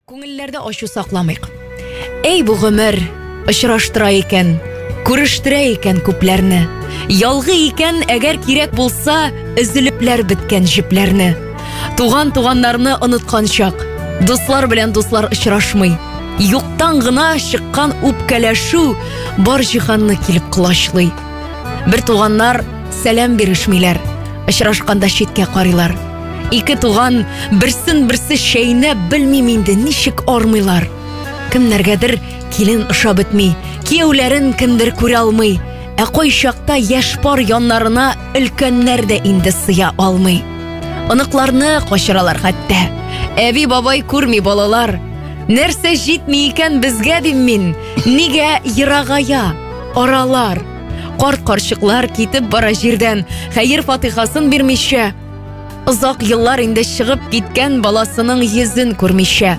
Күңелләрдә ачу сакламыйк. Әй бу гомер очраштыра икән, күрештерә икән күпләрне. Ялгый икән, әгәр кирәк булса, өзелепләр беткән җепләрне. Туган туганнарны оныткан чак. Дуслар белән дуслар очрашмый. Юктан гына чыккан үпкәләшү бар җиһанны килеп колачлый. Бер туганнар сәлам бирешмиләр, очрашканда читкә карыйлар. Ике туган берсен берсе чәйнәп белмим инде ничек армыйлар. Кемнәргәдер килен ошап бетми, кияүләрен кемдер күрә алмый. Ә кайчакта яшь пар яннарына өлкәннәр дә инде сыя алмый. Оныкларны качыралар хәтта. Әби бабай күрми балалар. Нәрсә җитми икән безгә дим мин? Нигә ерагая аралар? Карт карчыклар китеп бара җирдән, хәер фатихасын бирмичә. Озак еллар инде чыгып киткән баласының йөзен күрмичә.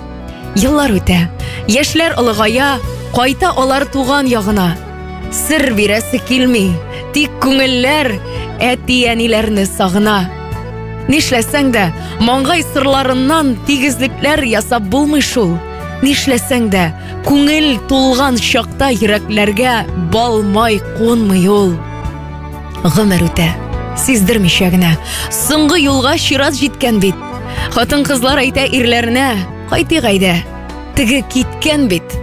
Еллар үтә. Яшьләр олыгая, кайта алар туган ягына. Сер бирәсе килми, тик күңелләр әти-әниләрне сагына. Нишләсәң дә, маңгай сырларыннан тигезлекләр ясап булмый шул. Нишләсәң дә, күңел тулган чакта йөрәкләргә бал-май кунмый ул. Гомер үтә, сиздермичә генә. Соңгы юлга чират җиткән бит. Хатын-кызлар әйтә ирләренә, кайтыйк әйдә. Теге киткән бит.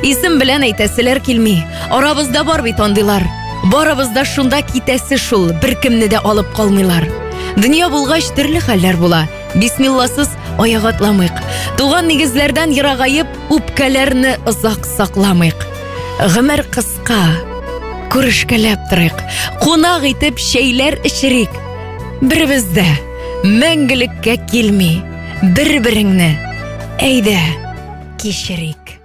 Исем белән әйтәселәр килми. Арабызда бар бит андыйлар. Барыбыз да шунда китәсе шул, беркемне дә алып калмыйлар. Дөнья булгач төрле хәлләр була. Бисмилласыз аяк атламыйк. Туган нигезләрдән ерагаеп, үпкәләрне озак сакламыйк. Гомер кыска. Күрешкәләп торыйк. Кунак итеп чәйләр эчерик. Беребез дә мәңгелеккә килми. Бер-береңне әйдә кичерик.